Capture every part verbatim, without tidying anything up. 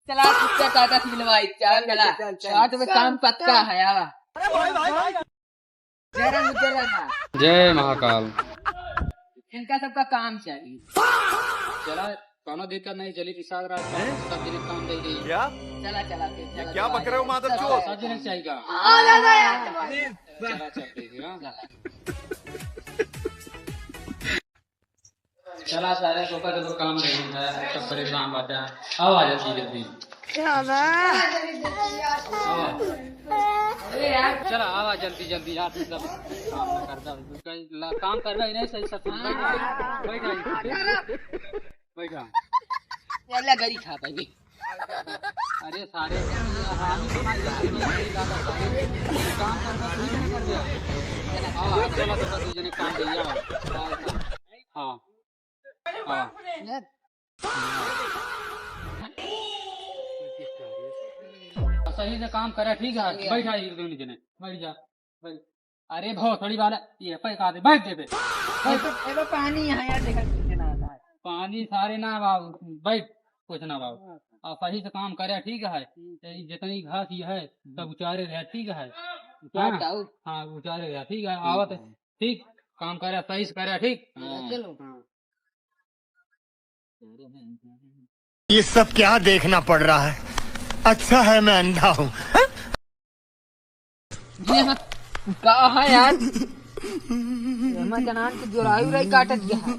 चला, कुत्ता काटा मिलवाई, चल, चला। चल, चल। आज में काम पक्का है, आवा। जय राम, जय राम। जय महाकाल। इनका सबका काम चाहिए। चला, कौनो दिक्कत नहीं, चली प्रसाद रात का, सब दिन काम दे दी। क्या? चला, चला, फिर ये चला, क्या चला, बक रहे हो, चला, मादर चला, चोद? सब दिन चाहिएगा। चला, चल, ठीक है, हाँ। चला सारे, तोका तो काम नहीं है, सब परेशान बाटे। आवा जल्दी जल्दी। चला। आवा। चला, आवा जल्दी जल्दी यार, तू सब काम करबे, ला-, काम करबे ही नहीं सही से। बैठ जा, बैठ जा। बैठ जा। ये ले गरी खा भाई। अरे सारे, हरामी तो नहीं, ये नहीं, नहीं, नहीं, नहीं, नहीं, काम करना शुरू नहीं कर दिया। हाँ, चलो, तो दू जने काम दे दिया। हाँ, हाँ। सही से काम करे, ठीक है? बैठा एक दोनों जने, बैठ जा, बैठ। अरे भोसड़ी वाला, ये पे का दे, बैठ दे बे। ए बे, ए बे, पानी यहाँ यार, देखा कितना आता है। पानी सारे ना बाबू, बैठ, कुछ ना बाबू। हाँ। और सही से काम करे, ठीक है? हम्म। ये जितनी घास ये है, सब उचारे रहे, ठीक है? उचार हाँ, डाल। हाँ, उचारे रहे, ठीक है? ठीक आवत है। है। ठीक, काम करे, सही से करे, ठीक? हाँ। चलो। हाँ। ये सब क्या देखना पड़ रहा है? अच्छा है मैं अंधा हूँ। ये हाँ, का है यार? हमार जनान के जोराई उराई काटत गया है।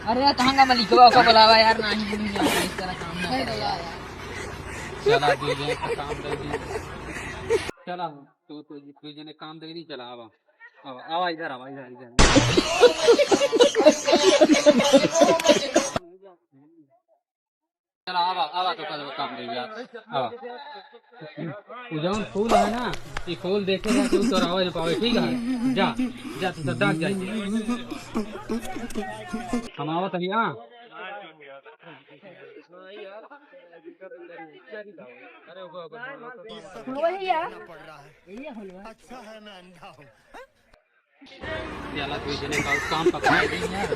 अरे यार, कहाँ का मलिकवा ओका बुलावा यार, नाही बोली यार, इस तरह काम ना करे यार। चला दे दे, काम दे दे। चला, तो, तो, तो जने काम दे दी, चला आवा। आवा, आवा, इधर आवा, इधर, इधर। चला, आवा, आवा, तो कल काम दे दिया। आवा। वो जौन फूल है ना, ये फूल देखे ना, तू चोरावे न पावे, ठीक है? जा, जा, तू सब डाक जाइए। हम आवत हई, हाँ। वही यार। अच्छा है मैं अंधा हूँ। चला, तू जने का काम पकड़ा दी यार।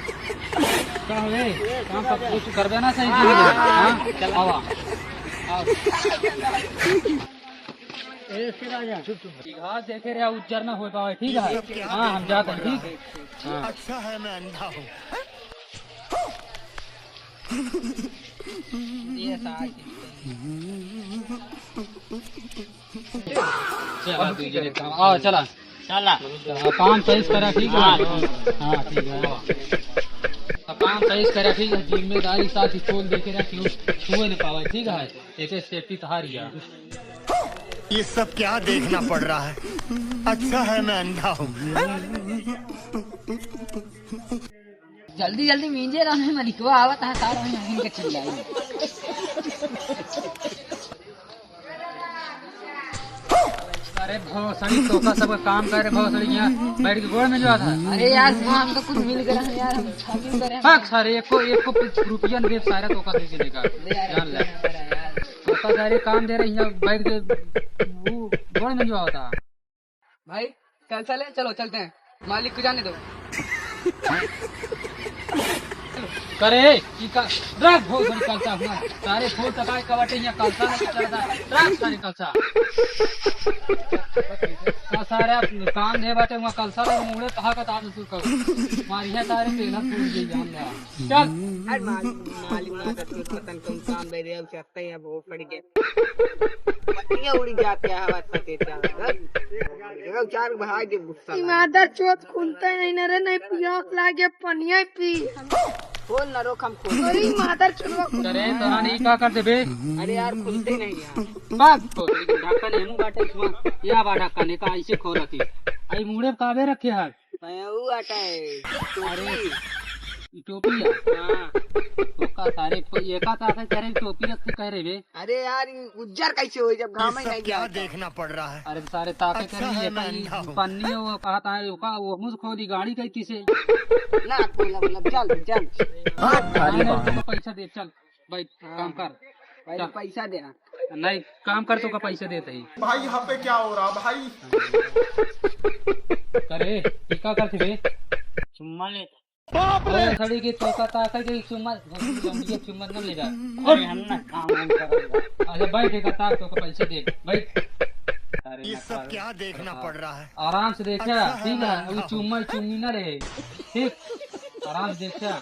का हवे? काम पक-, कुछ करबे ना सही से? हाँ? चल, आवा। आवा। घास देखे रहे, उज्जर ना हो पावे, ठीक है? हाँ, हम जाते हैं, ठीक? हाँ। अच्छा है, मैं अंधा हूँ। ये साथ ही। चला, तू जने काम, आवा, चला। चला। हाँ, काम सही से करा, ठीक है? हाँ। हाँ, ठीक है। तो काम सही से करा, ठीक है? जिम्मेदारी साथ ही खोल देखे रहा, क्यों छुए न पावे, ठीक है? एक एक safety तहार ही है। ये सब क्या देखना पड़ रहा है? अच्छा है मैं अंधा हूँ। जल्दी जल्दी मींजे रहा है, मलिकवा आवत है, सारा वहीं आगिन के चिल्लाई। अरे भोसड़ी, तोका सब काम करे, भोसड़ी यहाँ बैठ के गोड़ में जो आता है। अरे यार, वहाँ हमको कुछ मिल गया है यार, हम छापी करे हैं। भाग सारे, एको, एको रुपया न देब सारे, तोका दे के लेकर। ले यार, जान ले। यार। तोका सारे काम दे रहे हैं, बैठ के वो गोड़ में जो आता है। भाई, कल से ले, चलो, चलते हैं, मालिक को जाने दो। करे, ई का, रख भोसड़ी कलसा हुआ। सारे फूल तकाए कबाटे यहाँ कलसा नहीं चलता। रख सारे कलसा। का सारे आप काम दे बाटे, वहाँ कलसा लगे मुड़े कहा का ताज सुर करो। मारिया सारे पेला फूल दे जान ले। चल। अरे मालिक, मालिक ना करते, पता नहीं कौन काम दे रहे, अब चलते हैं, अब वो पड़ गए। पत्तियाँ उड़ी जाते हैं, हवा पते चल। देखो, चार भाग के गुस्सा ई लगा। मादर चोद खुलते नहीं ना रे, नहीं पियास लागे, पनिया पी। खोल ना, रोक, हम खोल। अरे मादर चोद। अरे, तोरा नहीं का कर देबे? अरे यार, खुलते नहीं यार। बात तो ढक्कन एमू बाटे छुआ। या बा ढक्कन, एका ऐसे खोल रखी। आई मुड़े काबे रखे है? मैं वो आता है। अरे, टोपी। ई टोपी है? हाँ। तोका सारे, एका ताके करे टोपी रख के कह रहे बे। अरे यार, ई उज्जर कैसे होई जब घाम ही नहीं क्या जाता? देखना पड़ रहा है? अरे सारे ताके अच्छा करे, है, ये मैं का, ई अंधा हूँ। पन्नी हो, कहा था, वो का, वो मुझ खोदी गाड़ी कही किसे? ना, बोला, बोला, चल, चल। हाँ, थारी नहीं, नहीं, बाहर। तुमको पैसा दे, चल, भाई, हाँ। काम कर। भाई, चल। पैसा देना। नहीं, काम कर, तोका पैसा देते ही। भाई, यहाँ पे क्या हो रहा, भाई? करे, ई का करते बे? चुम्मा लेता। बाप रे! अरे सड़ी के तोका ताका के चुम्मा, चुम्मा न लेगा। अरे हम ना काम वाम करब। अच्छा बैठ, एक ताक तोका पैसे दे, बैठ। अरे ये ना सब खावे। क्या देखना पड़ रहा है? आराम से देखा, अच्छा है ठीक है, ना। वो चुम्मा चुम्मी ना रहे, ठीक, आराम से देखा।